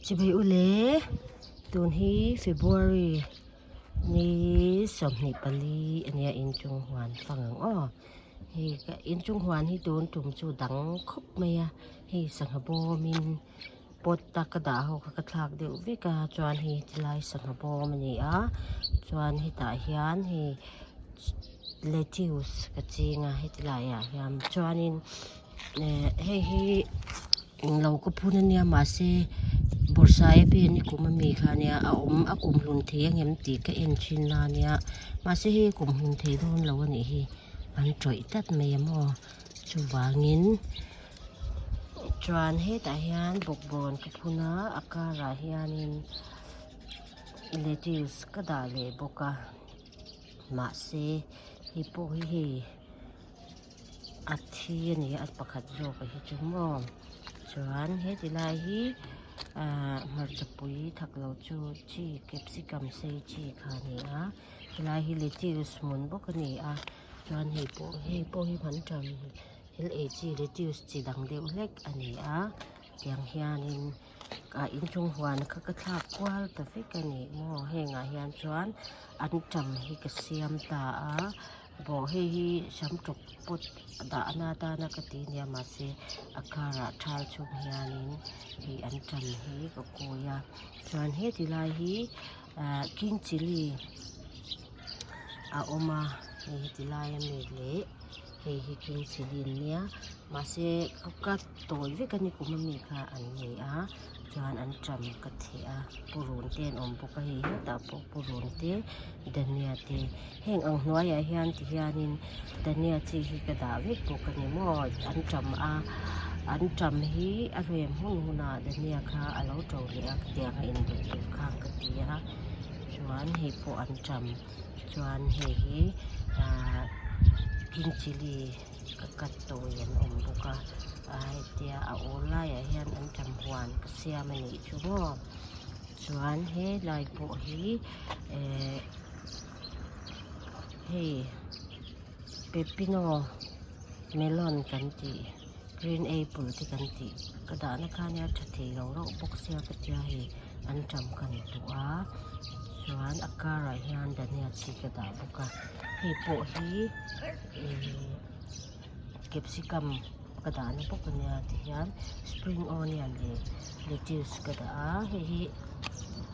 Chibai ule tun hi February ni 24 ania inchung huan fang ang aw hei ka inchung huan hi tun tum chu dang khawp mai a hei sangha bawmin pot a ka dah ho kha ka thlak deuh vek a chuan hei tilai sangha bawm a ni a chuan hetah hian hei lettuce ka ching a heti laiah hian chuanin eh hei hi englo ka phun ania mahse bawrhsaiabe pen i kum ami kha ania a awm a kum hlun thei angem tih ka en thin a nia mahse hei a kum hlun thei dawn lo a nih hi an tawih tlat mai a maw chuvangin chuan hetah hian bawkbawn ka phun a a karah hianin lettuce ka dah leh bawk a mahse hei pawh hi hei a thi a ni a pakhat zawk hi chu maw chuan heti lai hi ahh hmarcha pui thak lo chu chi capsicum sei chi kha a ni a helai hi lettuce hmun bawk a ni a chuan hei pawh hei pawh hi hman ṭan thil ei chi lettuce chi dang deuh hlek a ni a tiang hianin ah inchung huan kha ka thlak kual ta vek a ni maw hengah hian chuan anṭam hi ka siam ta a bawh hei hi sam tawp pawt dahna atana ka ti nia mahse a karah thal chhung hianin hei anṭam hi ka kawi a chuan heti lai hi ah king chilli a awm a hei heti lai ami leh hei hi king chilli ania mahse ka tawi vek a ni kum ami kha an nei a chuan an ṭam ka theh a purun te an awm bawk a hei hetah pawh purun te dhania te heng ang hnuaiah hian ti hianin dhania chi hi ka dah vek bawk a ni maw an ṭam a an ṭam hi a rem hun hunah dhania kha a lo ṭo leh a tiang a induh tur khan ka ti a chuan hei pawh an ṭam chuan hei hi ahh king chilli ka cut tawi an awm bawk a ah hetia a awl laiah hian an ṭam huan ka siam a nih chu maw chuan helai pawh hi eh hei pepino melon kan tih green apple te kan tih ka dahna kha nia tha thei lo reuh bawk sia ka tia hei an ṭam kan duh a chuan a karah hian dhania chi ka dah bawk a hei pawh hi ihh capsicum ka dahna bawk ania tihian spring onion leh lettuce ka dah a hei hi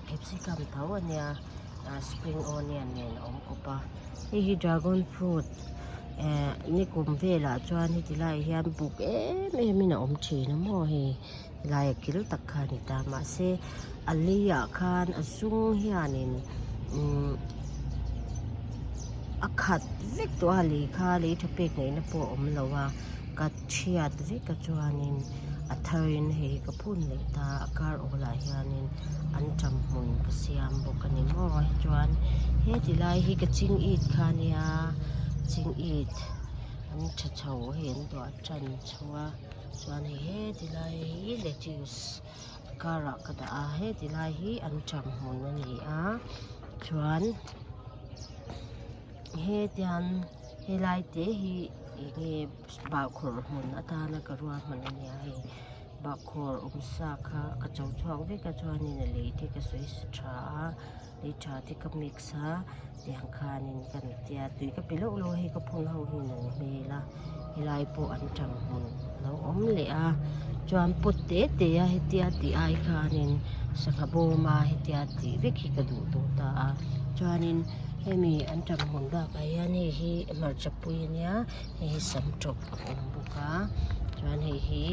capsicum tho ania ah spring onion nen a awm kawp a hei hi dragon fruit eh nikum velah chuan heti laiah hian buk em em in a awm thin a maw hei helai a kil tak kha a ni ta mahse a leiah khan a zung hianin umm a khat vek tawh a lei kha lei tha pek ngaihna pawh a awm lo a ka chhiat vek a chuanin a tharin hei hi ka phun leh ta a kar awlah hianin an ṭam hmun ka siam bawk a ni maw chuan heti lai hi ka ching it kha a nia ching it an ṭha chho hei an duah ṭan chho a. Chuan hei heti lai hi lettuce karah ka dah a heti lai hi an ṭam hmun a ni a chuan hetiang helai te hi eng nge bahkhawr hmun atana ka ruahman a nia hei bahkhawr awm sa kha ka cho chhuak vek a chuanin a lei te ka sawi tha a lei tha te ka mix a tiang khanin kan tia tui ka pe loh loh a hei ka phun ho hi an hmel a helai pawh an ṭang hmun a lo awm leh a chuan pot te te a hetia tih ai khanin sangha bawm a hetia tih vek hi ka duh tawh ta a chuanin hemi an ṭang hmun bakah hian hei hi hmarcha pui a nia hei hi sam tawp a awm bawk a chuan hei hi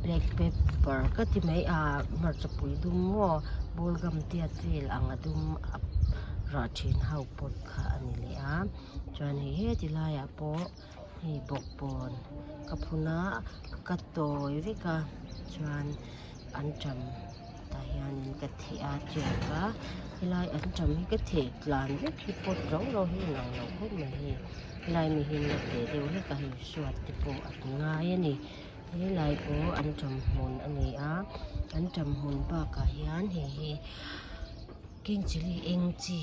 black pepper ka ti mai a hmarcha pui dum maw ball gum tiat vel ang a dum a rah thin ho pawt kha a ni leh a chuan hei heti laiah pawh hei bawkbawn ka phun a ka tawi vek a chuan anṭam tah hianin ka theh a tiak a helai anṭam hi ka theh tlan vek hi pawt rau rau hi inang lo khawp mai hei helai mi hi la teh deuh hlek a hei suat te pawh an ngai a ni helai pawh anṭam hmun a ni a anṭam hmun bakah hian hei hi king chilli eng chi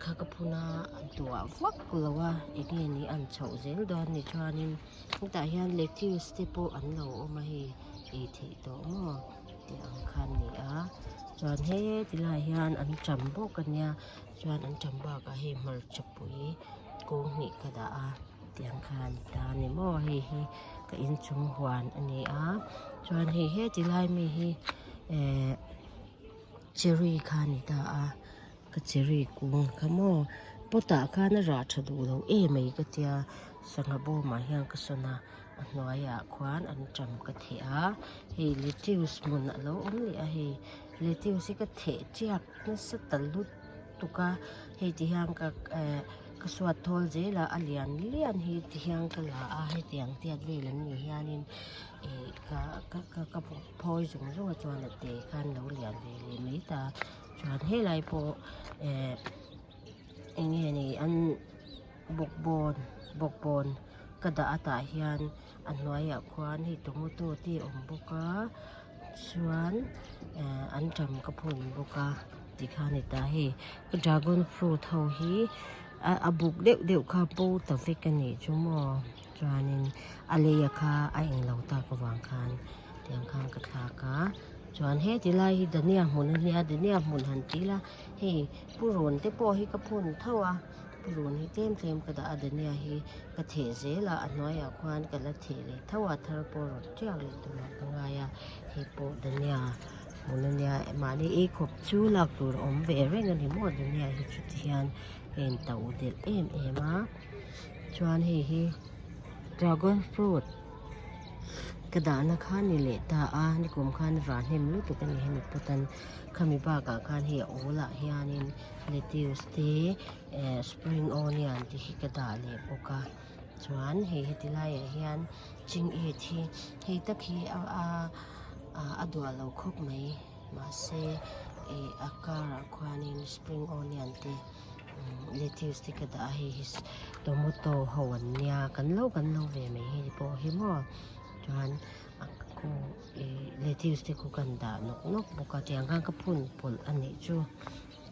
kha ka phun a a duah vak lo a eng nge ni an chhoh zel dawn ni chuanin hetah hian lettuce te pawh an lo awm a hei ei theih tawh maw tih ang kha a ni a. Chuan heti laiah hian anṭam bawk a nia chuan anṭam bakah hei hmarchapui kung hnih ka dah a tiang khan ta a ni maw hei hi ka inchung huan a ni a chuan hei heti lai mi hi ehh cherry kha a ni ta a ka cherry kung kha maw pot ah khan a rah tha duh lo em mai ka tia sangha bawmah hian ka sawn a a hnuaiah khuan anṭam ka theh a hei lettuce hmun a lo awm leh a hei lettuce hi ka theh chiak nasa ta lutuk a hei ti hian ka eh ka suat thawl zel a a lian lian hi ti hian ka la a hetiang tiat vel an nih hianin ih ka ka ka phawi zung zung a chuan a te khan lo lian ve leh mai ta chuan helai pawh eh eng nge ni an bawkbawn bawkbawn ka dah a tah hian a hnuaiah khuan hei tomato te a awm bawk a chuan eh anṭam ka phun bawk a tikhan a ni ta hei dragon fruit ho hi a a buk deuh deuh kha bo ta vek a nih chu maw chuanin a lei a kha a englo tak avang khan tiang khan ka thlak a chuan heti lai hi dania hmun a nia dania hmun han ti ila hei purun te pawh hi ka phun tho a. Purun hi tlem tlem ka dah a dania hi ka theh zel a a hnuaiah khuan ka la theh leh tho a thar pawh rawn tiak leh turah ka ngai a hei pawh dania hmun a nia mahni ei khawp chu lak tur a awm ve reng a ni maw dania hi chuti hian ka intauh delh em em a chuan hei hi dragon fruit ka dahna kha a ni leh ta a nikum khan vah hnem lutuk a ni hemi pawt an khami bakah khan hei a awl ah hianin. Lettuce te eh spring onion te hi ka dah leh bawk a chuan hei heti laiah hian chingit hi hei tak hi a a duah lo khawp mai mahse ih a karah khuanin spring onion te lettuce te ka dah a hei hi tomato ho an nia kan lo kan lo ve mai hei pawh hi maw chuan a khu ih lettuce te khu kan dah nawk nawk bawk a tiang khan ka phun pawlh a nih chu.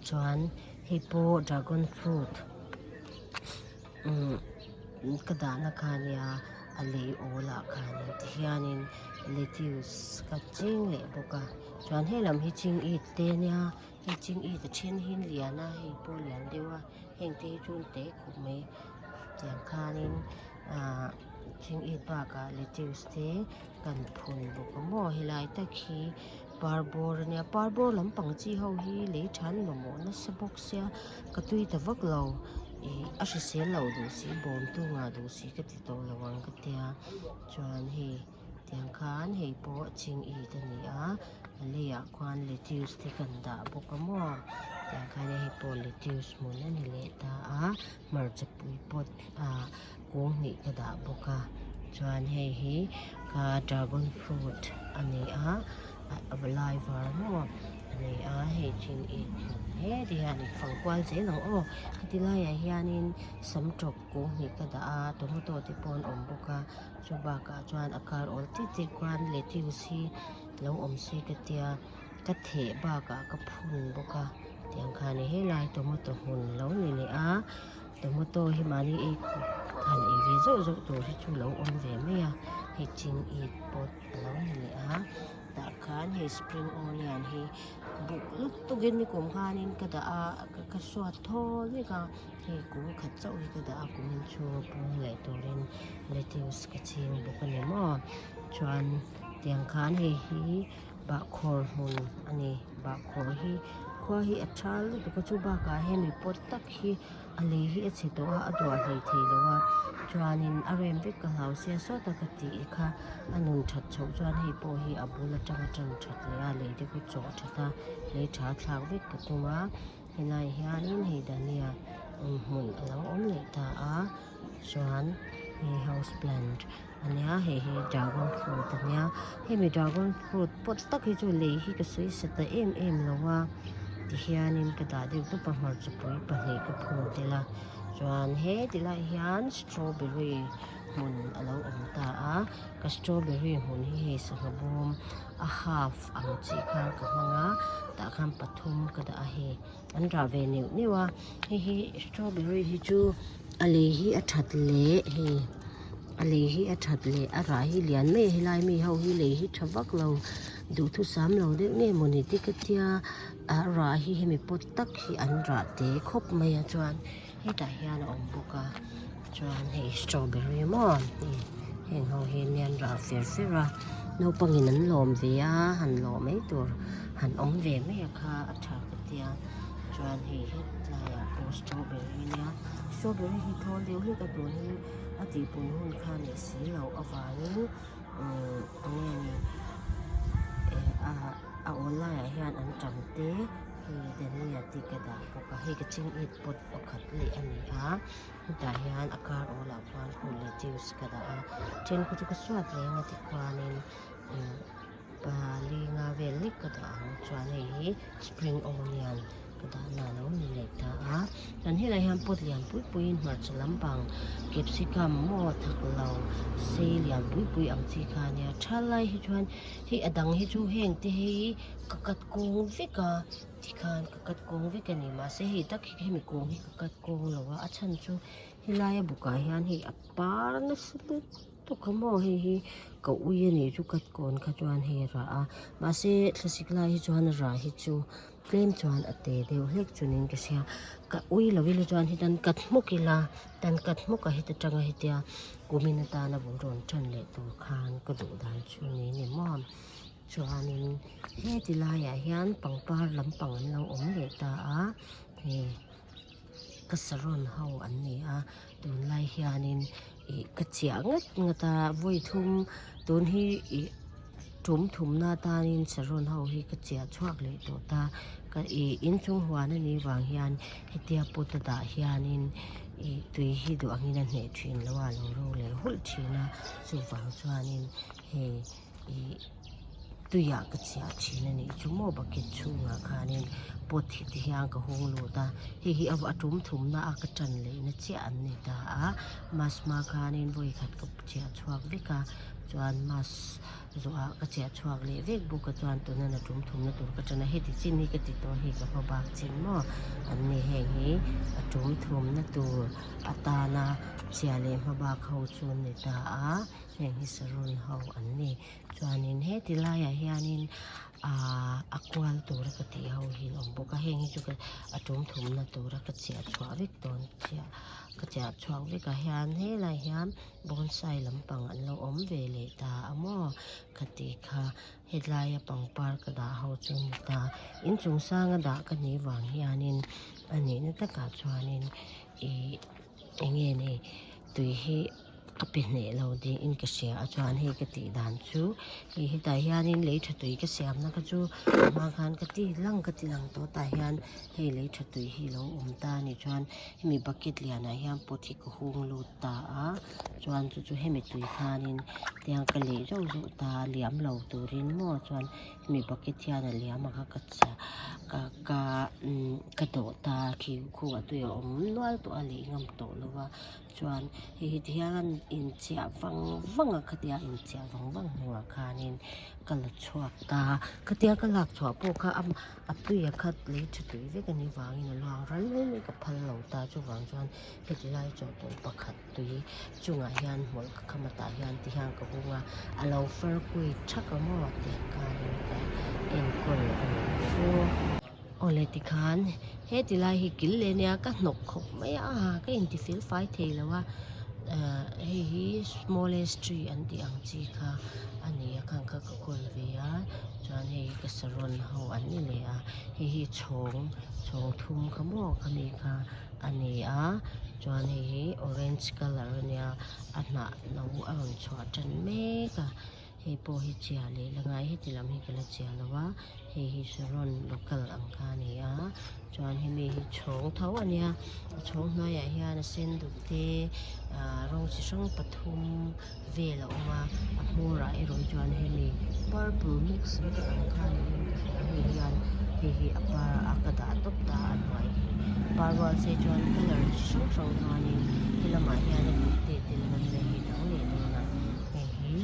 Chuan hei pawh dragon fruit umm ka dahna kha ania a lei awl ah khanin tihianin lettuce ka ching leh bawk a chuan helam hi ching it te ania hei ching it a then hi lian a hei pawh lian deuh a heng te hi chu an te khawp mai tiang khanin ahh ching it bakah lettuce te kan phun bawk a maw helai tak hi. Parbawr ania parbawr lampang chi ho hi lei than mamawh nasa bawk sia ka tui ta vak lo ih a hrisel loh duh si bawm tunga duh si ka ti tawh lo ang ka tia chuan hei tiang khan hei pawh ching it a ni a a leiah khuan lettuce te kan dah bawk a maw tiang khan hei pawh lettuce hmun a ni leh ta a hmarcha pui pawt ah kung hnih ka dah bawk a chuan hei hi ka dragon fruit a ni a a lai var maw a ni a hei chin it hmun heti hian in fang kual zel ang aw heti laiah hianin sam tawp kung hnih ka dah a tomato te pawh an awm bawk a chu bakah chuan a kar awl tit tit khuan lettuce hi lo awm se ka tia ka theh bakah ka phun bawk a tiang khan helai tomato hmun lo ni leh a. Tomato hi mahni ei khawp han ei ve zauh zauh tur hi chu lo awm ve mai a hei ching it pawt a lo ni leh a tah khan hei spring onion hi buk lutuk in nikum khanin ka dah a ka suat thawl vek a hei kum khat chauh hi ka dah a kum in chhung a pung leh turin lettuce ka ching bawk a ni maw chuan tiang khan hei hi bahkhawr hmun a ni bahkhawr hi khua hi a tha lutuk a chu bakah hemi pot tak hi a lei hi a chhe tawh a a duah hlei thei lo a chuanin a rem vek ka hlau sia sawta ka tih kha a nun that chhoh chuan hei pawh hi a bul atanga tan that leh a lei te khu chawh that a lei tha thlak vek ka tum a helai hianin hei dania hmun a lo awm leh ta a chuan hei house plant a nia hei hi dragon fruit a nia hemi dragon fruit pawt tak hi chu lei hi ka sawi sa ta em em lo a tihianin ka dah deuh tawp a hmarchapui pahnih ka phun tel a chuan heti lai hian strawberry hmun a lo awm ta a ka strawberry hmun hi hei sangha bawm a half ang chi khan ka hmang a tah khan pathum ka dah a hei an rah ve neuh neuh a hei hi strawberry hi chu a lei hi a that leh hei. A lei hi a that leh a rah hi lian mai a helai mi ho hi lei hi tha vak lo duhthusam lo deuh nge mawni te ka tia a rah hi hemi pot tak hi an rah te khawp mai a chuan hetah hian a awm bawk a chuan hei strawberry maw heng ho hi nia an rah fer fer a naupang in an lawm ve a han lawh mai tur han awm ve mai a kha a tha ka tia chuan hei hetlaiah pawh strawberry nia strawberry hi thawl deuh hlek a tun hi a tihpun hun kha neih si loh avangin umm enge ni eh a a awl laiah hian an tam te hei dania tih ka dah bawk a hei ka ching it pot pakhat leh a ni a hetah hian a kar awl ah khuan khu lettuce ka dah a then khu chu ka suat reng a tikhuanin umm pali nga vel lek ka dah ang chuan hei hi spring onion ka dahna a lo ni leh ta a chuan helaiah hian pot lian pui puiin hmarcha lampang capsicum maw thak lo sei lian pui pui ang chi kha a nia tha lai hi chuan hei a dang hi chu heng te hi ka cut kawng vek a tikhan ka cut kawng vek a ni mahse hei tak hi hemi kawng hi ka cut kawng lo a a chhan chu helai a bukah hian hei a par nasa lutuk a maw hei hi ka ui a nih chu cut kawn kha chuan hei a rah a mahse thlasik lai hi chuan a rah hi chu tlem chuan a te deuh hlek chunin ka hria ka ui lo ila chuan hetan cut hmawk ila tan cut hmawk a heta tanga hetia kumin atana bul rawn tan leh tur khan ka duh dan chu ni ni maw chuanin heti laiah hian pangpar lampang an lo awm leh ta a hei ka saron ho an ni a tunlai hianin ih ka chiah ngat ngat a vawi thum tun hi ih tum thumna atanin saron ho hi ka chiah chhuak leh tawh ta ka ih inchung huan a nih vang hian hetia pot a dah hianin ih tui hi duh angin a hneh thin lo a a lo ro leh hulh thin a chuvang chuanin hei ih tuiah ka chiah thin a nih chu maw bucket chhungah khanin pot hi ti hian ka hung lut a hei hi a tum thumna a ka tan lehna chiah an ni ta a mask hma khanin vawi khat ka chiah chhuak vek a chuan mask zawhah ka chiah chhuak leh vek bawk a chuan tuna na tum thumna tur ka tan a heti chin hi ka ti tawh a hei ka hma bak chin maw an ni heng hi a tum thumna tur atana chiah leh hma bak ho chu an ni ta a. Heng hi saron ho an ni chuanin heti laiah hianin ahh a kual tura ka tih ho hi a awm bawk a heng hi chu ka a tum thumna tura ka chiah chhuah vek dawn chiah ka chiah chhuak vek ah hian helaiah hian bonsai lampang an lo awm ve leh ta a maw ka tih kha helaia pangpar ka dah ho chu a ni ta inchung sanga dah ka nih vang hianin a nihna takah chuanin ihh eng nge ni tui hi. A pe hneh lo niin ka hria a chuan hei ka tih dan chu hei hetah hianin lei tha tui ka siamna kha chu a hma khan ka ti lang ka ti lang tawh tah hian hei lei tha tui hi lo awm ta a nih chuan hemi bucket lianah hian pot hi ka hung lut ta a chuan chu chu hemi tui khanin tiang ka lei zauh zauh ta a liam lo turin maw chuan hemi bucket hian a liam ang a ka chah ka ka umm ka dawh ta a khi khuh ah tui a awm nual tawh a lei ngam tawh lo va. Chuan hei hi tihian an inchiah vang vang a khatia inchiah vang vang hnuah khanin ka la chhuak ta a khatia ka lak chhuah pawh kha a a tui a khat lei tha tui vek a nih vangin a luang ral mai mai ka phal lo ta chuvang chuan heti lai chawhtawlh pakhat tui chungah hian hmawlh ka kham a tah hian tihian ka hung a a lo far kui thak a maw tiang khanin ka enkawl a nih chu. Awle tikhan heti lai hi kil leh ania ka hnawk khawp mai a ka inti fel fai thei lo a ahh hei hi smallest tree an tih ang chi kha a ni a khang kha ka kawl ve a chuan hei hi ka saron ho an ni leh a hei hi chhawng chhawng thum kha maw khami kha a ni a chuan hei hi orange colour a nia a hnah no a rawn chhuah tan mek a. Hei pawh hi chiah leh la ngai heti lam hi ka la chiah lo a hei hi saron local ang kha a ni a chuan hemi hi chhawng tho a nia a chhawng hnuaiah hian a sen duk te ah rawng chi hrang pathum vel a awm a a hmawrah erawh hi chuan hemi purple mix vek ang kha niin ka hria hei hian hei hi a par a ka dah tawp ta a hnuai hi par rual se chuan colour chi hrang hrang khanin helamah hian a duk te tel a hei dang leh dawn a hei hi.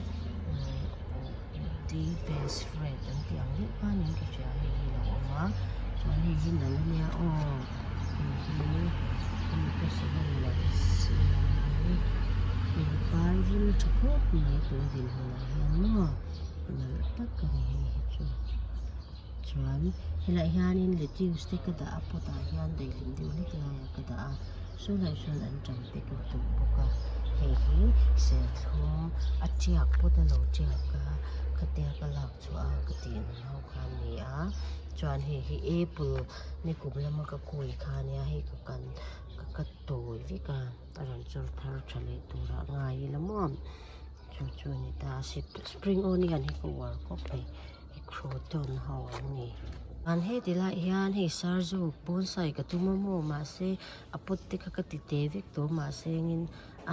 The best friend an tih ang deuh khan in ka hria hei hi lo awm a chuan hei hi nalh ania aw hei hi hemi ka sawi nalh si hei hi par viau. vul tha khawp mai tun dinhmunah hian maw nalh tak a ni hei hi chu chuan helaiah hianin lettuce te ka dah a pot ah hian daihlim deuh hlek laiah ka dah a sawlaiah sawn anṭam te ka tuh bawk a hei hi serthlum a tiak pawt a lo tiak a khatia ka lak chhuah a ka tih nun ho kha a ni a chuan hei hi apple ni kum lama ka kui kha a nia hei ka kan ka cut tawi vek a a rawn chawr thar tha leh turah ngai ila maw chu chu a ni ta a spring onion hi ka uar khawp mai i croton ho an ni an heti lai hian hei sarzuk bonsai ka tum a maw mahse a pot te kha ka ti te vek tawh mahse engin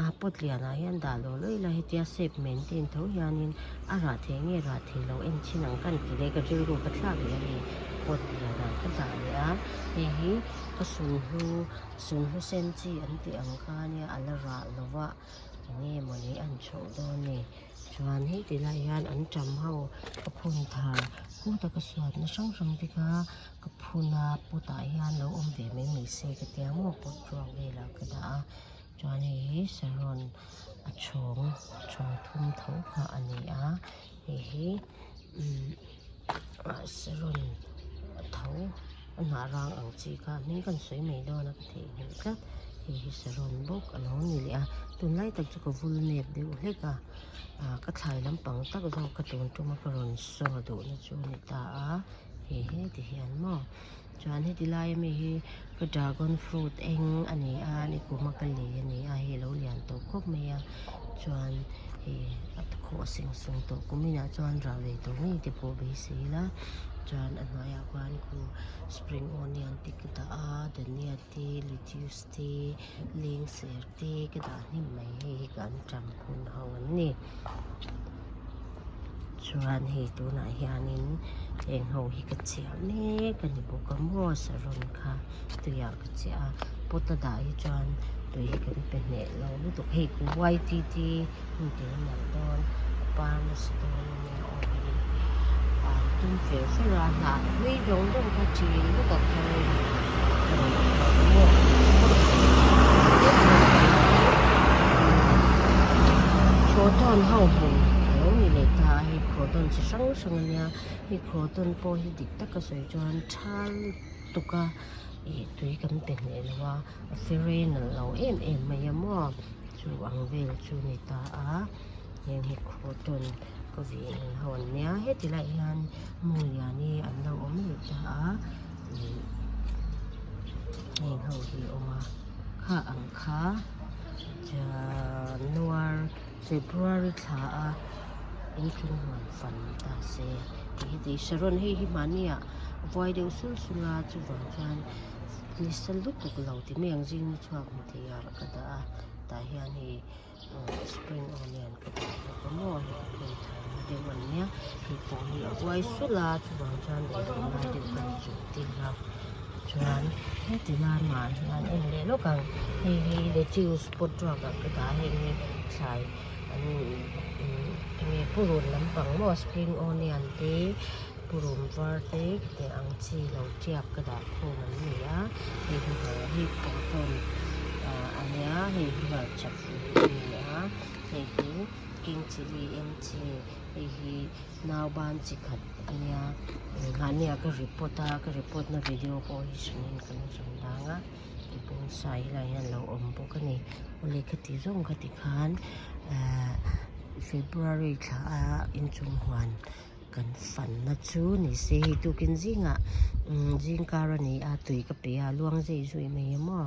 a pot lianah hian dah lo lo ila hetia shape maintain tho hianin a rah thei nge rah thei lo en chin ang ka ni ti leh ka rilru ka thlak leh a ni pot lianah ka dah leh a hei hi ka sunhlu sunhlu sen chi an tih ang kha ania a la rah lo va enge mawni an chhoh dawn ni chuan hei ti lai hian an tam ho ka phun thar khuta ka suatna hrang hrang te kha ka phun a pot ah hian lo awm ve mai mai se ka tia maw pot ruak velah ka dah a chuan hei hi saron a chhawng chhawng thum tho kha a ni a hei hi umm ah saron tho a hnah rang ang chi kha hming kan sawi mai dawn a ka theihnghilh tlat hei hi saron bawk a lo ni leh a tunlai tak chu ka vul nep deuh hlek a ah ka thlai lampang tak zawk ka tun tum a ka rawn saw duh na chu a ni ta a hei he ti hian maw chuan heti lai ami hi ka dragon fruit eng a ni a nikum a ka lei a ni a hei a lo lian tawh khawp mai a chuan hei a khawh seng sawng tawh kuminah chuan rah ve tawh ngei te pawh beisei ila chuan a hnuaiah khuan khu spring onion te ka dah a dhania te lettuce te lengser te ka dah hnim mai hei hi ka anṭam phun ho an ni chuan hei tunah hianin heng ho hi ka chiah mek a ni bawk a maw saron kha tuiah ka chiah a pot a dah hi chuan tui hi kan pe hneh lo lutuk hei ku ytt hun te a nalh dawn a par nasa dawn a nia aw hei an tum fer fer a hnah hlui zawng zawng kha ṭil vek a thar in a rawn chhuak a maw croton ho hmun a lo ni leh ta a hei croton chi hrang hrang a nia hei croton pawh hi dik taka sawi chuan thal tuk a ih tui kan pe hneh lo a a fere nalh lo em em mai a maw chu ang vel chu ni ta a heng hi croton ka vih ang ho an nia heti lai hian hmunglian hi an lo awm leh ta a ih heng ho hi a awm a kha ang kha januar february thla a inchung huan fan ni ta se tih hi tih saron hei hi mahni ah vuai deuh sul sul a chuvang chuan nisa lutuk lo ti mai ang zing ni chhuak hmu thei ah ka dah a tah hian hei spring onion ka dah bawk a maw hei ka phun thar na deuh an nia hei pawh hi a vuai sulh a chuvang chuan lehkha lai deuh kan chuh tir a chuan heti lamah hian en leh lawk ang hei hi lettuce pot ruak ah ka dah a heng hi thlai an enge purun lampang maw spring onion te purun var te khiti ang chi lo tiak ka dah khawm an ni a hei hi hei croton ah a nia hei hi hmarcha a ni a hei hi king chilli eng chi hei hi nauban chi khat a nia mahnia ka report a ka report na video pawh hi hranin kan rawn dang a ti bonsai helai hian a lo awm bawk a ni awle khati zawng khati khan ahh february thla a inchung huan kan fanna chu ni se hei tukin zingah umm zingkar a ni a tui ka pe a luang zai zui mai a maw.